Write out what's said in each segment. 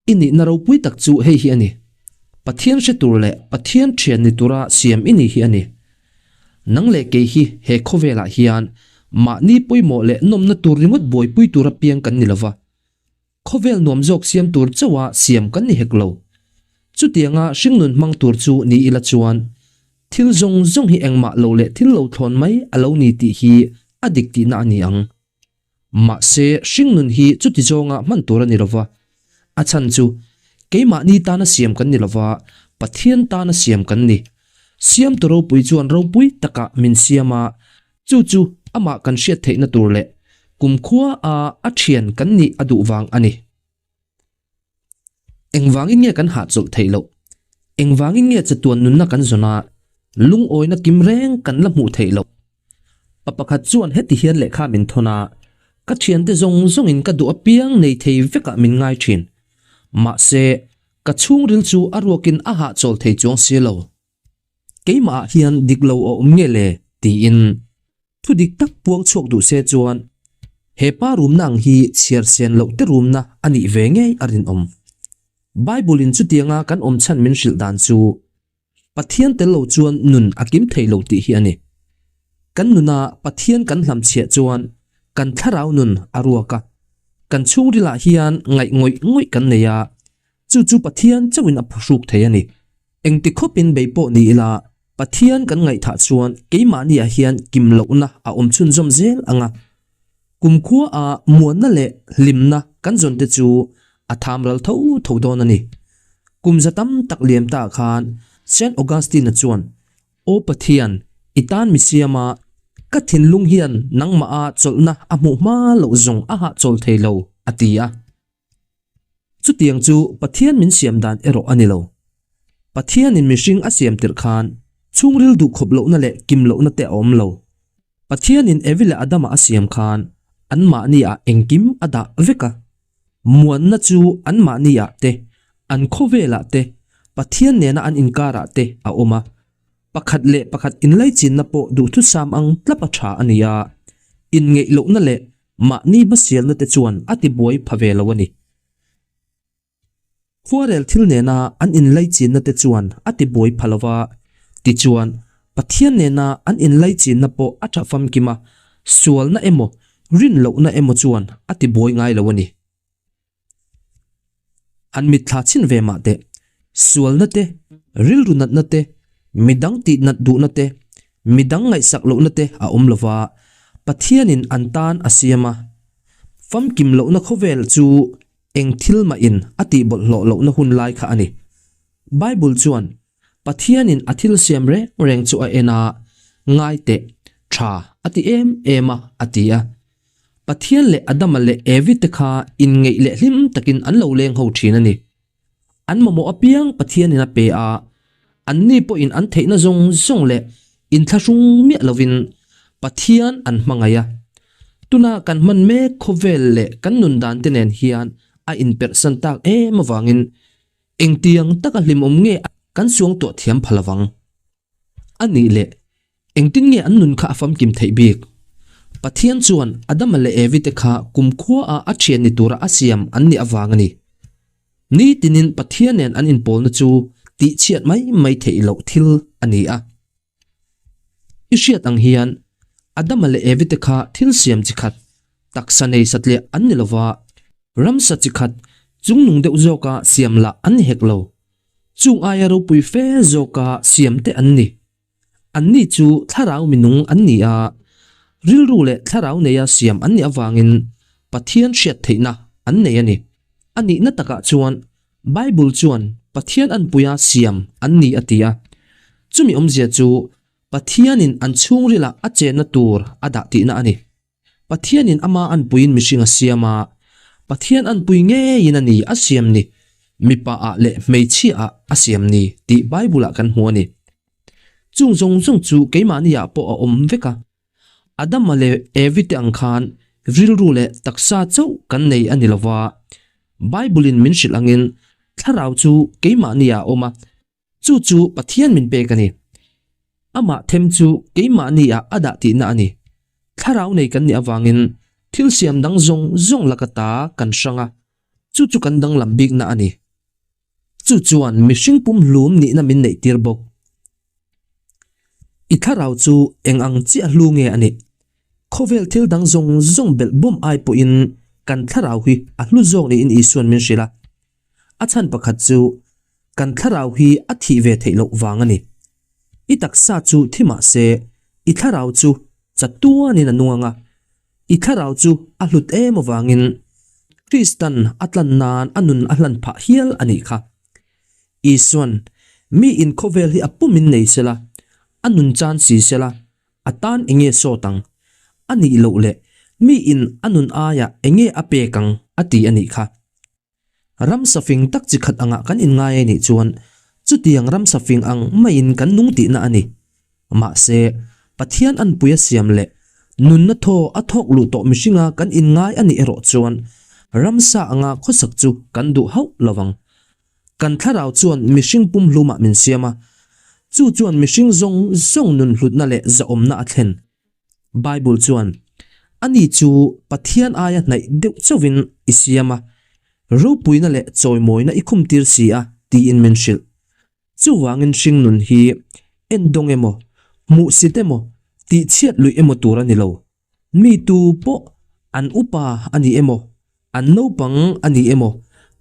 I nihna ropui tak chu hei hi a ni, Pathian hre tur leh Pathian thian ni tura siam i ni hi a ni. Nang leh kei hi he khawvelah hian mahni pawimawh leh nawmna tur ringawt buaipui tura piang kan ni lova, khawvel nuam zawk siam tur chauha siam kan ni hek lo. Chutianga hringnun hmang tur chu ni ila chuan thil zawng zawng hi engmah lo leh thil lo thlawn mai a lo ni tih hi a dik tihna a ni ang. Mahse, hringnun hi chuti zawnga hman tur a ni lova, a chhan chu keimahni tana siam kan ni lova, Pathian tana siam kan ni. Siamtu ropui chuan ropui takah min siam a, chu chu amah kan hriat theihna tur leh kumkhua a a thian kan nih a duh vang a ni. Engvangin nge kan hahchawlh theih loh? Engvangin nge chatuan nunna kan zawn a, lungawina kim reng kan la hmuh theih loh? Pa pakhat chuan heti hian lehkha min thawn a, Ka thiante zawng zawngin ka duh apiang nei thei vekah min ngai thin. Mahse, ka chhungril chu a ruakin a hahchawl thei chuang si lo. Keimahah hian dik lo a awm nge le? tiin thu dik tak puang chhuak duh se chuan he pa rumna ang hi chhiar sen loh te rumna a nih ve ngei a rinawm. Bible in chutianga kan awm chhan min hrilh dan chu Pathian tel lo chuan nun a kim thei lo tih hi a ni. Kan nuna Pathian kan hlamchhiah chuan kan thlarau nun a ruak a, kan chhungrilah hian ngaih ngawih ngawih kan nei a, chu chu Pathian chauhin a phuhruk thei a ni. Engti khawpin bei pawh ni ila, Pathian kan ngaihthah chuan keimahniah hian kim lohna a awm chhunzawm zel ang a. Kumkhua a muanna leh hlimna kan zawn te chu a tham ral tho tho dawn a ni. Kum za tam tak liam ta khan Saint Augustine-a chuan, Aw Pathian, i tan mi siam a, ka thinlung hian nangmah a chawlhna a hmuh hma loh zawng a hahchawl thei lo, a ti a. Chutiang chu Pathian min siam dan erawh a ni lo. Pathianin mihring a siam tirh khan chhungril duhkhawp lohna leh kim lohna te a awm lo. Pathianin Evi leh Adama a siam khan anmahniah engkim a dah vek a. Muanna chu anmahniah te, an khawvelah te, Pathian nena an inkarah te a awm a. Pakhat leh pakhat inlaichinna pawh duhthusam ang tlap a tha a ni a. Inngeih lohna leh Mahni hmasialna te chuan a ti buai pha ve lo a ni. Khuarel thil nena an inlaichinna te chuan a ti buai pha lo va, tichuan Pathian nena an inlaichinna pawh a tha famkim a, sualna emaw rinlohna emaw chuan a ti buai ngai lo a ni. An mitthla chhin ve mah teh. Sualna te, rilru natna te, midang tih nat duhna te, midang ngaihsak lohna te a awm lova, Pathianin an tan a siam a. Famkim lohna khawvel chu eng thil mahin a tih bawlhhlawh lohna hun lai kha a ni. Bible chuan Pathianin a thil siam reng reng chu a en a, ngai teh, tha a ti em em a, a ti a. Pathian leh Adama leh Evi te kha inngeih leh hlim takin an lo leng ho thin a ni. An mamawh apiang Pathianin a pe a, anni pawhin an theihna zawng zawng leh inthlahrung miah lovin Pathian an hmangaih a. Tuna kan hman mek khawvel leh kan nun dan te nen hian a inperhsan tak em avangin Engtiang taka hlimawm nge kan suangtuah thiam pha lovang? A nih leh, engtin nge an nun kha a famkim theih bik? Pathian chuan Adama leh Evi te kha kumkhua a a thian ni tura a siam an nih avang a ni. Nitinin Pathian nen an inpawlna chu tihchhiat mai mai theih loh thil a ni a. I hriat ang hian, Adama leh Evi te kha thil siam chi khat, taksa nei satliah an ni lova, ramsa chi khat chungnung deuh zawka siam lah an ni hek lo. Chung aia ropui fe zawka siam te an ni. Anni chu thlarau minung an ni a, rilru leh thlarau neia siam an nih avangin Pathian hriat theihna an nei a ni. A nihna takah chuan Bible chuan Pathian anpuia siam an ni a ti a. Chumi awmzia chu Pathianin an chhungrilah a chenna tur a dah tihna a ni. Pathianin ama anpuiin mihring a siam a, Pathian anpui ngeiin a ni a siam ni, mipa ah leh hmeichhia ah a siam ni tih Bible-ah kan hmu a ni. Chung zawng zawng chu keimahniah pawh a awm vek a. Adama leh Evi te ang khan rilru leh taksa chauh kan nei a ni lo va, Bible-in min hrilh angin thlarau chu keimahniah a awm a, chu chu Pathian min pek a ni. Amah them chu keimahniah a dah tihna a ni. Thlarau nei kan nih avangin thil siam dang zawng zawng laka ta kan hrang a. Chu chu kan danglam bikna a ni. Chu chuan mihring pumhlum nihna min neihtir bawk. I thlarau chu eng ang chiah hlu nge a nih? Khawvel thil dang zawng zawng belh bawm ai pawhin kan thlarau hi a hlu zawk niin Isuan min hrilh a. A chhan pakhat chu kan thlarau hi a thih ve theih loh vang a ni. I taksa chu thi mah se, i thlarau chu chatuanin a nung ang a. I thlarau chu a hlut em avangin Kristan a tlan nan a nun a hlan phah hial a nih kha. Isuan, Mi in khawvel hi a pumin nei sela, a nun chan si sela, a tan enge sawt ang? A nih loh leh mi in a nun aiah enge a pek ang? a ti a nih kha. Ramsa fing tak chi khat angah kan inngai a nih chuan chutiang ramsa fing ang maiin kan nung tihna a ni. Mahse, Pathian anpui a siam leh nunna thaw a thawk luh tawh mihringa kan inngai a nih erawh chuan ramsa anga khawsak chu kan duh hauh lo vang. Kan thlarau chuan mihring pumhlumah min siam a, chu chuan mihring zawng zawng nun hlutna leh zahawmna a thlen. Bible chuan, Ani chu Pathian aia hnaih deuh chauhin i siam a, ropuina leh chawimawina i khumtir si a, tiin min hrilh. Chuvangin hringnun hi endawng emaw, hmuhsit emaw, tihchhiat luih emaw tur a ni lo. Mi tu pawh an upa a ni emaw, an naupang a ni emaw,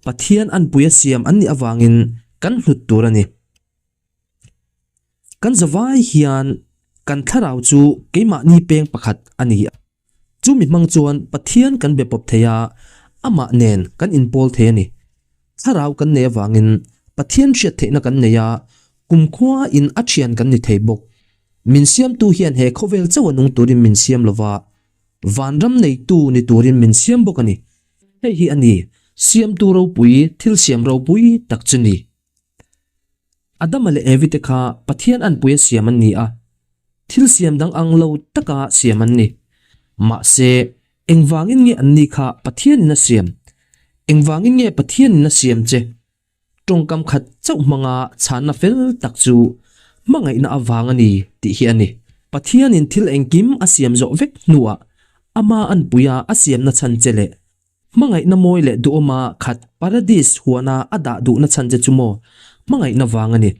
Pathian anpuia siam an nih avangin kan hlut tur a ni. Kan zavai hian kan thlarau chu keimahni peng pakhat a ni a. Chu mi hmang chuan Pathian kan be pawp thei a, amah nen kan inpawl thei a ni. Thlarau kan nei avangin Pathian hriat theihna kan nei a, kumkhua in a thian kan ni thei bawk. Min siamtu hian he khawvel chauh a nung turin min siam lova, vanram neitu ni turin min siam bawk a ni. Hei hi a ni, siamtu ropui, thil siam ropui tak chu ni. Adama leh Evi te kha Pathian anpuia siam an ni a, thil siam dang ang lo taka siam an ni. Mahse, engvangin nge anni kha Pathianin a siam? Engvangin nge Pathianin a siam che? Tawngkam khat chauh hmanga chhanna fel tak chu hmangaihna avang a ni tih hi a ni. Pathianin thil engkim a siam zawh vek hnuah ama anpuia a siamna chhan che leh Hmangaihna mawi leh duhawma khat Paradis huana a dah duhna chhan che chu maw hmangaihna vang a ni.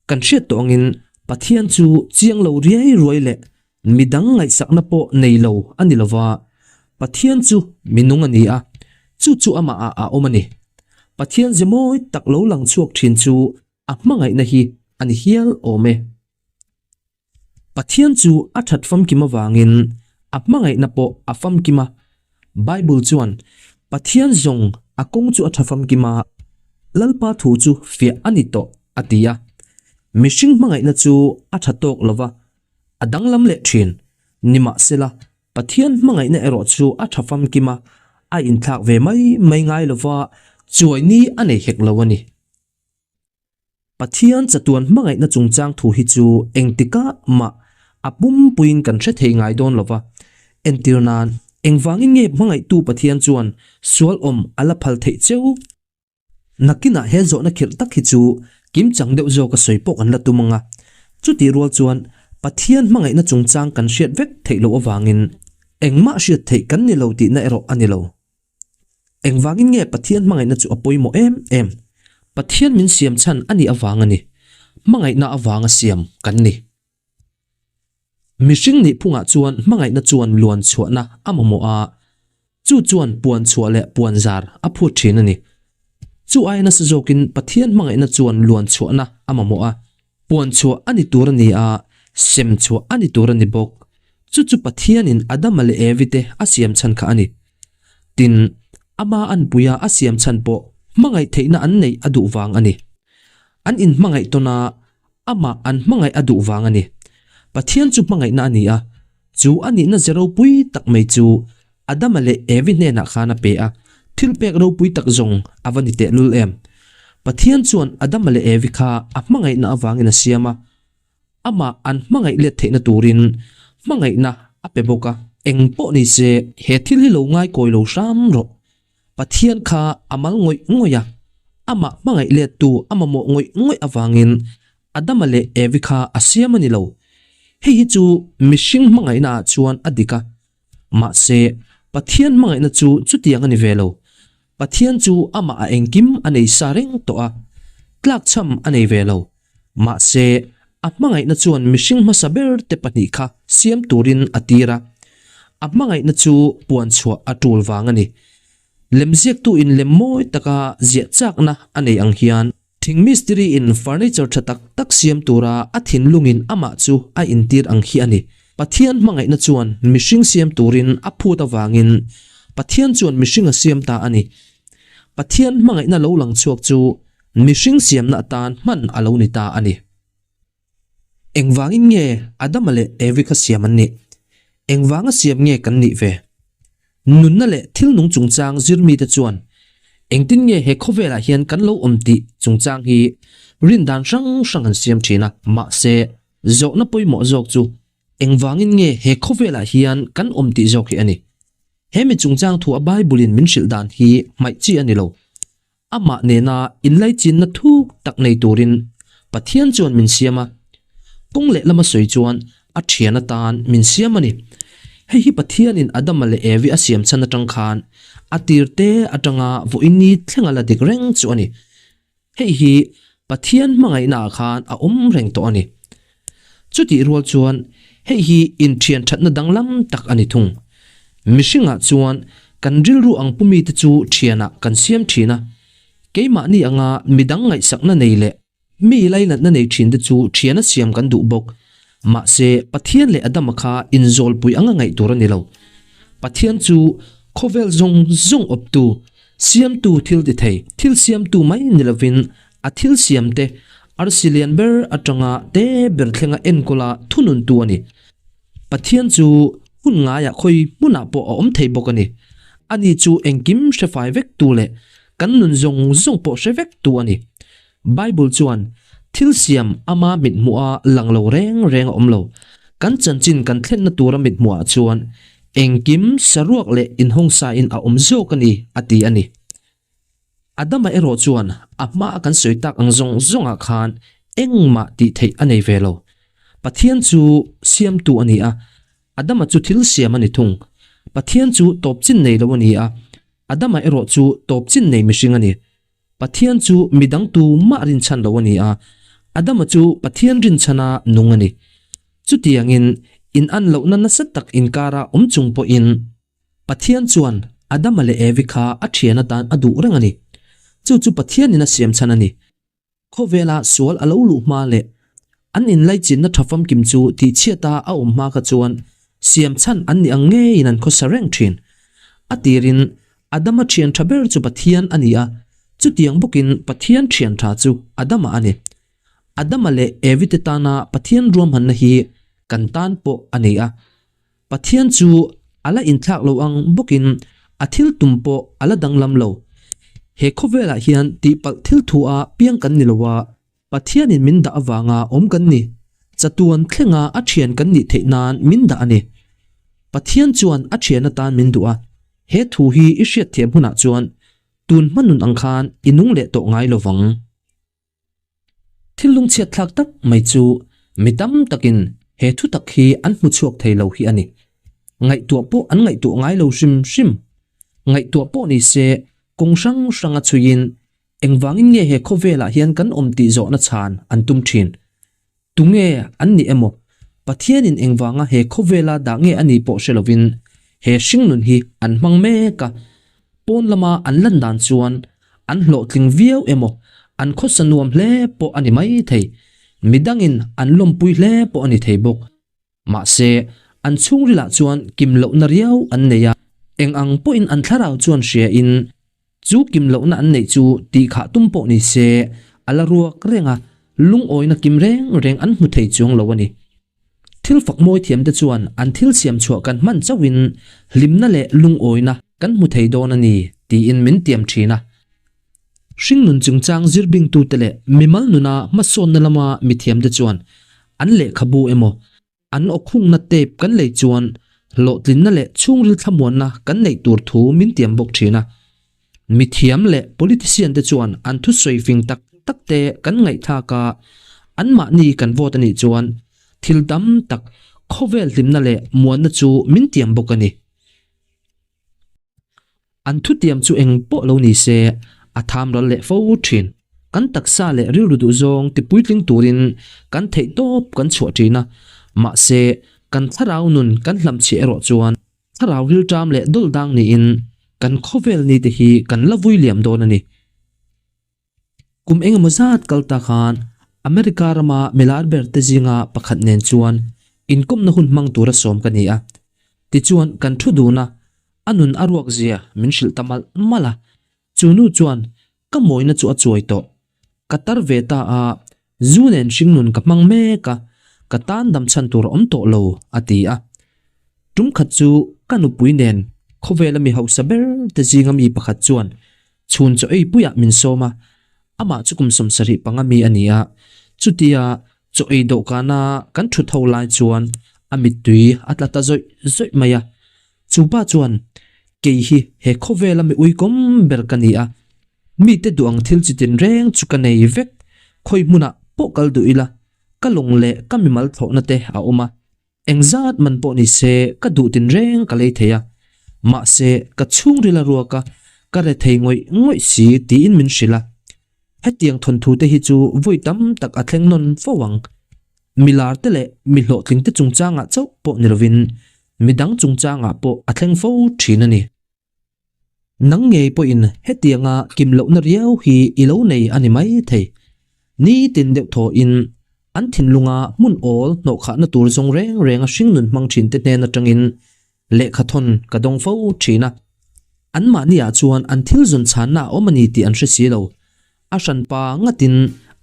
Kan hriat tawh angin Pathian chu chiang lo riai ruai leh midang ngaihsakna pawh nei lo a ni lova, Pathian chu minung a ni a, chu chu amahah a awm a ni. Pathian ze mawi tak lo lang chhuak thin chu a hmangaihna hi a ni hial awm e. Pathian chu a that famkim avangin a hmangaihna pawh a famkim a. Bible chuan, Pathian zawng a kawng chu a tha famkim a, Lalpa thu chu fiah a ni tawh, a ti a. Mihring hmangaihna chu a tha tawk lo va, a danglam leh thin. Nimahsela, Pathian hmangaihna erawh chu a tha famkim a, a inthlak ve mai mai ngai lo va, chuai ni a nei hek lo a ni. Pathian chatuan hmangaihna chungchang thu hi chu engtikah mah a pumpuiin kan hre thei ngai dawn lo va. Entir nan, engvangin nge hmangaihtu Pathian chuan sual awm a la phal theih cheu? Nakinah he zawhna khirh tak hi chu kimchang deuh zawka sawi pawh kan la tum ang a. Chutih rual chuan Pathian hmangaihna chungchang kan hriat vek theih loh avangin engmah hriat theih kan ni lo tihna erawh a ni lo. Engvangin nge Pathian hmangaihna chu a pawimawh em em? Pathian min siam chhan a nih avang a ni. Hmangaihna avanga siam kan ni. Mihring nih phungah chuan hmangaihna chuan luan chhuahna a mamawh a, chu chuan puan chhuah leh puan zar a phut thin a ni. Chu aia nasa zawkin Pathian hmangaihna chuan luan chhuahna a mamawh a, Puan chhuah a ni tur a ni a, sem chhuah a ni tur a ni bawk. Chu chu Pathianin Adama leh Evi te a siam chhan kha a ni. Tin, ama anpuia a siam chhan pawh hmangaih theihna an neih a duh vang a ni. An inhmangaih tawn a, amah an hmangaih a duh vang a ni. Pathian chu hmangaihna a ni a, chu a nihna ze ropui tak mai chu Adama leh Evi hnenah khan a pe a, thilpek ropui tak zawng a va ni tehlul em! Pathian chuan Adama leh Evi kha a hmangaihna avangin a siam a, amah an hmangaih let theihna turin hmangaihna a pe bawk a. Eng pawh ni se, he thil hi lo ngaikawi lo hram rawh. Pathian kha a mal ngawih ngawih a, amah hmangaih lettu a mamawh ngawih ngawih avangin Adama leh Evi kha a siam a ni lo. Hei hi chu mihring hmangaihnaah chuan a dik a, Mahse, Pathian hmangaihna chu chutiang a ni ve lo. Pathian chu amah a engkim a nei sa reng tawh a, tlakchham a nei ve lo. Mahse, a hmangaihna chuan mihring hmasa ber te pahnih kha siam turin a tir a. A hmangaihna chu puan chhuah a tul vang a ni. Lemziaktu in lem mawi taka ziah chakna a nei ang hian, Thing mistiri in furniture tha tak tak siam tura a thinlungin amah chu a intir ang hi a ni. Pathian hmangaihna chuan mihring siam turin a phut avangin Pathian chuan mihring a siam ta a ni. Pathian hmangaihna lo lang chhuak chu mihring siamna atan hman a lo ni ta a ni. Engvangin nge Adama leh Evi kha siam an nih? Engvanga siam nge kan nih ve? Nunna leh thil nung chungchang zir mite chuan engtin nge he khawvelah hian kan lo awm tih chungchang hi rindan hrang hrang an siam thin a. Mahse, zawhna pawimawh zawk chu engvangin nge he khawvelah hian kan awm tih zawk hi a ni. He mi chungchang thu a Bible-in min hrilh dan hi hmaih chi a ni lo. Amah nena inlaichinna thuk tak nei turin Pathian chuan min siam a, kawng leh lama sawi chuan a thian atan min siam a ni. Hei hi Pathianin Adama leh Evi a siam chhan atang khan a tir te atanga vawiin ni thlenga la dik reng chu a ni. Hei hi Pathian hmangaihnaah khan a awm reng tawh a ni. Chutih rual chuan hei hi inthian thatna danglam tak a ni thung. Mihringah chuan kan rilru ang pu mite chu thianah kan siam thin a, keimahni anga midang ngaihsakna nei leh mi lainatna nei thinte chu thiana siam kan duh bawk. Mahse, Pathian leh Adama kha inzawlpui anga ngaih tur a ni lo. Pathian chu khawvel zawng zawng awptu, siamtu thil ti thei, thil siamtu mai ni lovin A thil siamte arsi lian ber atanga te ber thlenga enkawla thununtu a ni. Pathian chu hun ngaiah khawi hmunah pawh a awm thei bawk a ni. Ani chu engkim hre fai vektu leh kan nun zawng zawng pawh hre vektu a ni. Bible chuan thil siam ama mithmuha lang lo reng reng a awm lo. Kan chanchin kan thlenna tura mithmuhah chuan engkim saruak leh inhawngsain a awm zawk a ni a ti a ni. Adama erawh chuan a hmaa kan sawi tak ang zawng zawngah khan engmah tih theih a nei ve lo. Pathian chu siamtu a ni a, Adama chu thil siam a ni thung. Pathian chu tawp chin nei lo a ni a, Adama erawh chu tawp chin nei mihring a ni. Pathian chu midang tu mah rinchhan lo a ni a, Adama chu Pathian rinchhana nung a ni. Chutiangin, in-an lohna nasa tak inkara awm chung pawhin, Pathian chuan Adama leh Evi kha a thian atan a duh reng a ni. Chu chu Pathianin a siam chhan a ni. Khawvela sual a lo luh hma leh an inlaichinna tha famkim chu tihchhiata a awm hma kha chuan siam chhan an nih ang ngeiin an khawsa reng thin. A tirin Adama thian tha ber chu Pathian a ni a, chutiang bawkin Pathian thian tha chu Adama a ni. Adama leh Evi te tana Pathian ruahmanna hi kan tan pawh a ni a. Pathian chu a la inthlak lo ang bawkin a thil tum pawh a la danglam lo. He khawvelah hian tihpalh thil thu a piang kan ni lo a, Pathianin min dah avanga awm kan ni. Chatuan thlenga a thian kan nih theih nan min dah a ni. Pathian chuan a thian atan min duh a, he thu hi i hriatthiam hunah chuan tun hma nun ang khan i nung leh tawh ngai lo vang. Thil lungchhiat thlak tak mai chu mi tam takin he thu tak hi an hmu chhuak thei lo hi a ni. Ngaihtuah pawh an ngaihtuah ngai lo hrim hrim. Ngaihtuah pawh ni se kawng hrang hranga chhuiin engvangin nge he khawvelah hian kan awm tih zawhna chhan an tum thin. Tunge an nih emaw, Pathianin engvanga he khawvela dah nge a nih pawh hre lovin he hringnun hi an hmang mek a, pawn lama an lan dan chuan an hlawhtling viau emaw, an khawsa nuam hle pawh a ni mai thei, midangin an lawmpui hle pawh a ni thei bawk. Mahse, an chhungrilah chuan kim lohna riau an nei a, eng ang pawhin an thlarau chuan hriain Chu kim lohna an neih chu tih khah tum pawh ni se, a la ruak reng a, lungawina kim reng reng an hmu thei chuang lo a ni. Thil fak mawi thiamte chuan an thil siam chhuah kan hman chauhin hlimna leh lungawina kan hmu thei dawn a ni tiin min tiam thin a. Hringnun chungchang zirbingtute leh mimal nuna hmasawnna lama mithiamte chuan an lehkhabu emaw, An awkhungna tape kan lei chuan hlawhtlinna leh chhungril thlamuanna kan neih tur thu min tiam bawk thin a. Mithiam leh politician te chuan an thusawi fing tak tak te kan ngaihthlak a, anmahni kan vote a nih chuan thil tam tak khawvel hlimna leh muanna chu min tiam bawk a ni. An thutiam chu eng pawh lo ni se, a tham ral leh fo thin. Kan taksa leh rilru duhzawng tipuitling turin kan theih tawp kan chhuah thin a, mahse, kan thlarau nun kan hlamchhiah erawh chuan thlarau rilṭam leh dawldang niin kan khawvel nite hi kan la vui liam dawn a ni. Kum engemaw zat kal ta khan America rama milar ber te zinga pakhat nen chuan inkawmna hun hmang tura sawm ka ni a. Tichuan kan thu dun a, a nun a ruak zia min hrilh ta malh malh a. Chu nu chuan ka mawina chu a chuai tawh. Ka tar ve ta a, zu nen hringnun ka hmang mek a, ka tan dam chhan tur a awm tawh lo, a ti a. Tum khat chu ka nupui nen khawvela mi hausa ber te zinga mi pakhat chuan Chhun chaw ei puiah min sawm a, amah chu kum 75 mi a ni a, chutia chaw ei dawhkana kan thut ho lai chuan a mittui a tla ta zawih zawih mai a. Chu pa chuan, Kei hi he khawvela mi uikawm ber ka ni a, mite duh ang thil chi tinreng chu ka nei vek, khawi hmunah pawh kal duh ila, ka lawng leh ka mimal thlawhna te a awm a, Engzat man pawh ni se ka duh tinreng ka lei thei a, mahse ka chhungril a ruak a, ka re thei ngawih ngawih si tiin min hrilh a. Hetiang thawnthu te hi chu vawi tam tak a thleng nawn fo ang. Mi lar te leh mi hlawhtling te chungchangah chauh pawh ni lovin midang chungchangah pawh a thleng fo thin a ni. Nang ngei pawhin hetianga kim lohna riau hi i lo nei a ni mai thei. Nitin deuh thawhin an thinlunga hmun awl hnawhkhahna tur zawng reng renga hringnun hmang thinte hnen atangin lehkha thawn ka dawng fo thin a. Anmahniah chuan an thil zawn chhanna a awm a ni tih an hre si lo. A hranpa ngatin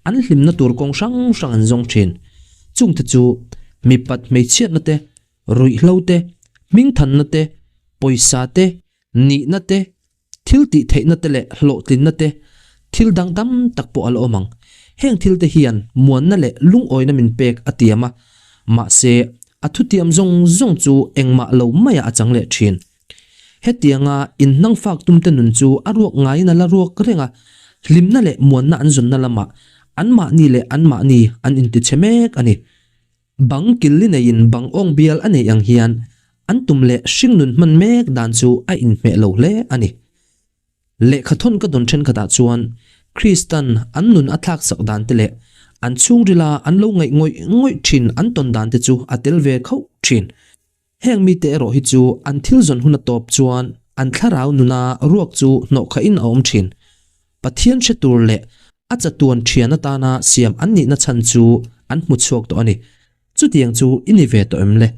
an hlimna tur kawng hrang hrang an zawng thin. Chungte chu mipat hmeichhiatna te, ruihhlo te, hmingthanna te, pawisa te, nihna te, thil tih theihna te leh hlawhtlinna te, thil dang tam tak pawh a la awm ang. Heng thil te hian muanna leh lungawina min pek a tiam a, mahse a thutiam zawng zawng chu engmah lo maiah a chang leh thin. Hetianga inhnangfak tumte nun chu a ruak ngaiin a la ruak reng a, hlimna leh muanna an zawnna lamah anmahni leh anmahni an intichhe mek a ni. Bang killi neiin bang awng bial a neih ang hian an tum leh hringnun hman mek dan chu a inhmeh lo hle a ni. Lehkha thawn ka dawn thenkhatah chuan Kristan an nun a thlaksak dan te leh an chhungrila an lo ngaih ngawih ngawih thin an tawn dan te chu a tel ve khauh thin. Heng mite erawh hi chu an thil zawn hun a tawp chuan an thlarau nuna ruak chu hnawhkhahin a awm thin. Pathian hre tur leh a chatuan thian atana siam an nihna chhan chu an hmu chhuak tawh a ni. Chutiang chu i ni ve tawh em le?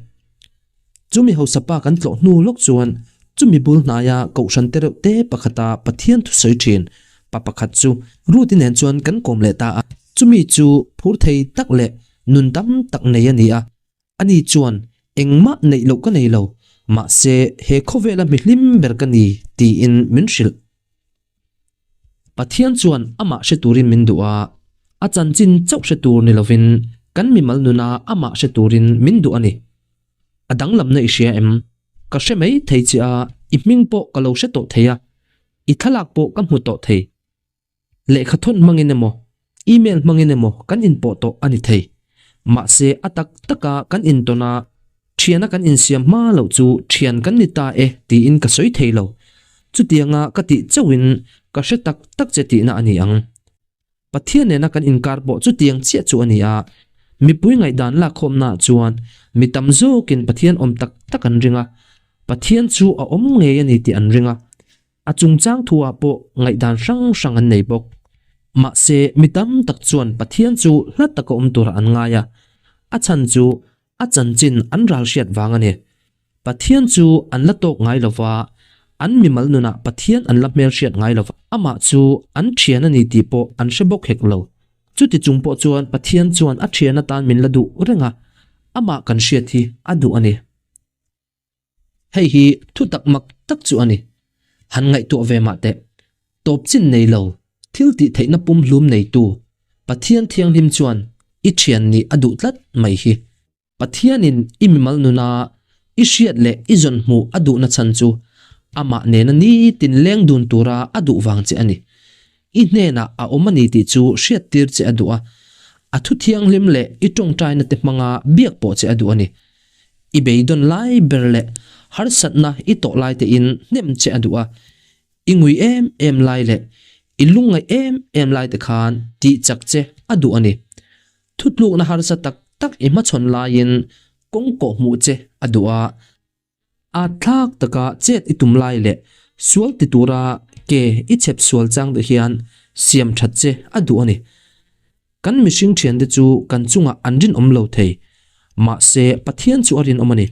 Chumi hausa pa kan tlawh hnu lawk chuan chumi bul hnaia kohhran te reuh te pakhata Pathian thusawi thin pa pakhat chu Ruth-i nen chuan kan kawm leh ta a. Chumi chu phur thei tak leh nun tam tak nei a ni a. Ani chuan, Engmah neih loh ka nei lo, mahse he khawvela mi hlim ber ka ni, tiin min hrilh. Pathian chuan amah hre turin min duh a, a chanchin chauh hre tur ni lovin kan mimal nuna amah hre turin min duh a ni. A danglamna i hria em? Ka hre mai thei che a, i hming pawh ka lo hre tawh thei a, i thlalak pawh ka hmu tawh thei. Lehkha thawn hmangin emaw, email hmangin emaw kan inpawh tawh a ni thei. Mahse, a tak taka kan intawn a, thiana kan insiam hma loh chu thian kan ni ta e tiin ka sawi thei lo. Chutianga ka tih chauhin ka hre tak tak che tihna a ni ang. Pathian nena kan inkar pawh chutiang chiah chu a ni a, mipui ngaihdan lakkhawmnaah chuan mi tam zawkin Pathian awm tak tak an ring a, Pathian chu a awm ngei a ni tih an ring a. A chungchang thuah pawh ngaihdan hrang hrang an nei bawk. Mahse, mi tam tak chuan Pathian chu hla taka awm turah an ngai a, a chhan chu a chanchin an ral hriat vang a ni. Pathian chu an la tawk ngai lo va, an mimal nunah Pathian an la hmelhriat ngai lo va, amah chu an thian a ni tih pawh an hre bawk hek lo. Chuti chung pawh chuan Pathian chuan a thian atan min la duh reng a, amah kan hriat hi a duh a ni. Hei hi thu tak mak tak chu a ni. Han ngaihtuah ve mah teh. Tawp chin nei lo, thil tih theihna pumhlum neitu Pathian Thianghlim chuan i thian nih a duh tlat mai hi. Pathianin i mimal nuna i hriat leh i zawn hmuh a duhna chhan chu amah nena nitin leng dun tura a duh vang che a ni. I hnenah a awm a ni tih chu hriattir che a duh a, a thu thianghlim leh i tawngtaina te hmanga biak pawh che a duh a ni. I beidawn lai ber leh harsatna i tawh lai tein hnem che a duh a. I ngui em em lai leh i lungngaih em em lai te khan tih chak che a duh a ni. Thutlukna harsa tak tak i hmachhawn laiin kawng kawh hmuh che a duh a. A thlak taka chet i tum lai leh sual ti tura ke i chhep sual chang te hian siam that che a duh a ni. Kan mihring thiante chu kan chungah an rinawm lo thei. Mahse, Pathian chu a rinawm a ni.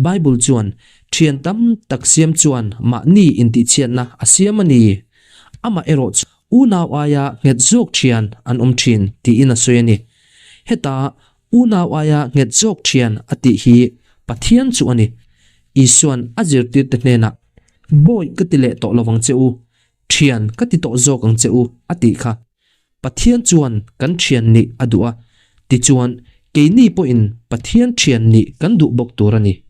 Bible chuan, Thian tam tak siam chuan mahni intihchhiatna a siam a ni. Amah erawh chu unau aia nghet zawk thian an awm thin tiin a sawi a ni. Heta unau aia nghet zawk thian a tih hi Pathian chu a ni. Isuan a zirtirte hnenah, Bawi ka ti leh tawh lovang che u, thian ka ti tawh zawk ang che u, a tih kha. Pathian chuan kan thian nih a duh a, tichuan keini pawhin Pathian thian nih kan duh bawk tur a ni.